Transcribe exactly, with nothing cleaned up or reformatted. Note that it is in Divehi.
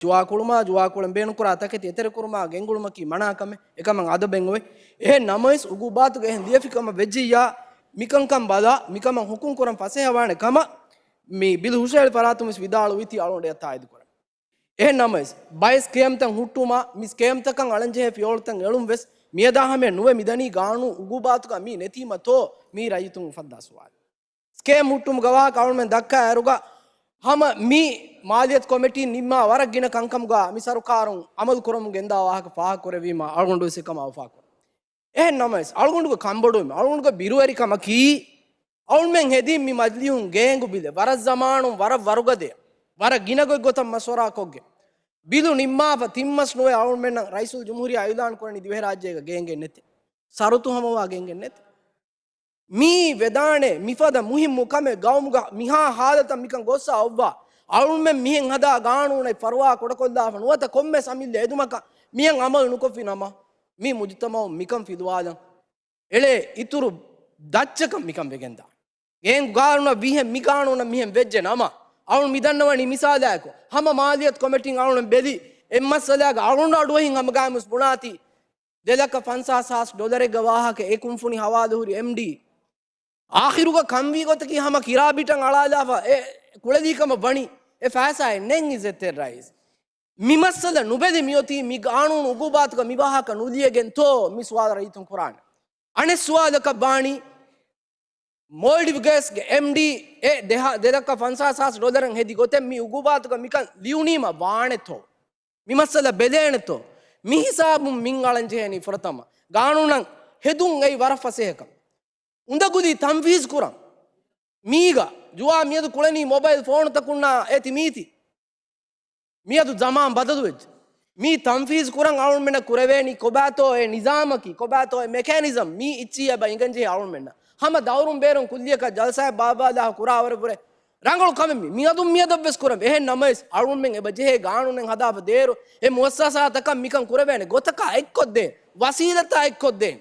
ޖުވާކުޅުމާ، ޖުވާކުޅެން ބޭނުންކުރާ ތަކެތި އެތެރެކުރުމާ ގެންގުޅުމަކީ މަނާ ކަމެއް. އެކަމަށް އަދަބެއް އޮވޭ. އެހެން ނަމަވެސް، އުގޫބާތުގަ އެހެން ލިޔެފި ކަމަށް ވެއްޖިއްޔާ، މިކަންކަން ބަލާ، މިކަމަށް ހުކުމް ކުރަން ފަސޭހަވާނެ ކަމަށް މި ބިލު ހުށައެޅި ފަރާތުން ވެސް ވިދާޅުވީތީ އަޅުގަނޑު އެއަށް ތާއީދު ކުރަން. އެހެން ނަމަވެސް، ބައެއް ސްކޭމްތައް ހުއްޓުވުމާ، މި ސްކޭމްތަކަށް އަޅަންޖެހޭ ފިޔަވަޅުތައް އެޅުން ވެސް، މިއަދާ ހަމަޔަށް ނުވެ މިދަނީ ގާނޫނު އުގޫބާތުގަ މީ ނެތީމަ ތޯ، މީ ރައްޔިތުން އުފައްދާ ސުވާލެއް. ސްކޭމް ހުއްޓުމުގެ ވާހަކަ އަޅުމެން ދައްކާ އޭރުގަ، ހަމަ މި މާލިޔަތު ކޮމިޓީން ނިންމާ ވަރަށް ގިނަ ކަންކަމުގަ މި ސަރުކާރުން އަމަލު ކުރަމުން ގެންދާ ވާހަކަ ފާހަގަ ކުރެވީމަ، އަޅުގަނޑު ވެސް އެކަމާ އުފާކުރަން. އެހެން ނަމަވެސް، އަޅުގަނޑުގެ ކަންބޮޑުވުމެއް، އަޅުގަނޑުގެ ބިރުވެރިކަމަކީ، އަޅުމެން ހެދީ މި މަޖިލީހުން ގޭނގު ބިލެއް، ވަރަށް ޒަމާނުން ވަރަށް ވަރުގަދަޔަށް، ވަރަށް ގިނަ ގޮތްގޮތަށް މަޝްވަރާ ކޮށްގެން. ބިލު ނިންމާފަ ތިން މަސް ނުވެ އަޅުމެންނަށް ރައީސުލް ޖުމްހޫރިއްޔާ އިޢުލާން ކުރަނީ ދިވެހިރާއްޖޭގަ ގޭންގެއް ނެތޭ. ޝަރުޠު ހަމަވާ ގޭންގެއް ނެތޭ. މީ ވެދާނެ މިފަދަ މުހިއްމު ކަމެއް ގައުމުގަ މިހާ ހާލަތަށް މިކަން ގޮއްސަ އޮއްވާ. އަޅުމެން މިހެން ހަދާ ގާނޫނެއް ފަރުވާ ކުޑަކޮށްލާފަ ނުވަތަ ކޮންމެސް އަމިއްލަ އެދުމަކަށް މިހެން އަމަލު ނުކޮށްފި ނަމަ، މި މުޖުތަމަޢުން މިކަން ފިލުވާލަން އެޅޭ އިތުރު ދައްޗަކަށް މިކަން ވެގެންދާނެ. ގޭންގު ގާނޫނަށް ވީހެން މި ގާނޫނަށް މިހެން ވެއްޖެ ނަމަ، އަޅުން މި ދަންނަވަނީ މިސާލާއެކު، ހަމަ މާލިޔަތު ކޮމިޓީން އަޅުން ބެލި އެއްމައްސަލާގަ އަޅުން އަޑުއެހިން ހަމަ ގާމުސް ބުނާތީ، ދެލަކަ ފަންސާސް ހާސް ޑޮލަރެއްގެ ވާހަކަ އެ ކުންފުނި ހަވާލުހުރި އެމްޑީ. އާޚިރުގަ ކަންވީ ގޮތަކީ ހަމަ ކިރާ ބިޓަށް އަޅާލާފަ އެ ކުޅެލީ ކަމަށް ވަނީ. އެ ފައިސާއެއް ނެތް އިއްޒަތްތެރި ރައީސް. މި މައްސަލަ ނުބެލި މިއޮތީ މި ގާނޫނު އުގޫބާތުގަ މި ވާހަކަ ނުލިޔެގެންތޯ މި ސުވާލު ރައްޔިތުން ކުރާނެ. އަނެއް ސުވާލަކަށް ވާނީ، މޯލްޑިވް ގޭސްގެ އެމްޑީ އެ ދެހާ-، ދެލައްކަ ފަންސާސް ހާސް ޑޮލަރެއް ހެދި ގޮތެއް މި އުގޫބާތުގަ މިކަން ލިޔުނީމަ ވާނެތޯ؟ މި މައްސަލަ ބެލޭނެތޯ؟ މި ހިސާބުން މިން އަޅަން ޖެހޭނީ ފުރަތަމަ. ގާނޫނަށް ހެދުން އެއީ ވަރަށް ފަސޭހަކަން. އުނދަގުލީ ތަންފީޒު ކުރަން. މީގަ ޖުވާ މިއަދު ކުޅެނީ މޮބައިލް ފޯނުތަކުންނާ އޭތި މީތި. މިއަދު ޒަމާން ބަދަލުވެއްޖެ. މީ ތަންފީޒު ކުރަން އަޅުންމެންނަށް ކުރެވޭނީ ކޮބާތޯ އެ ނިޒާމަކީ، ކޮބާތޯ އެ މެކޭނިޒަމް މީ އިއްޗިއްޔާ ބަ އިނގަންޖެހޭ އަޅުންމެންނަށް. ހަމަ ދައުރުން ބޭރުން ކުއްލިއަކަށް ޖަލްސާއެއް ބާއްވާލާ ކުރާވަރެއްވުރެ ރަނގަޅު ކަމެއް މީ. މިއަދުން މިއަދަށްވެސް ކުރަން. އެހެން ނަމަވެސް، އަޅުންމެން އެބަ ޖެހޭ ގާނޫނެއް ހަދާފަ ދޭއިރު، އެ މުއައްސަސާތަކަށް މިކަން ކުރެވޭނެ ގޮތަކާ އެއްކޮށްދޭން، ވަސީލަތާ އެއްކޮށްދޭން.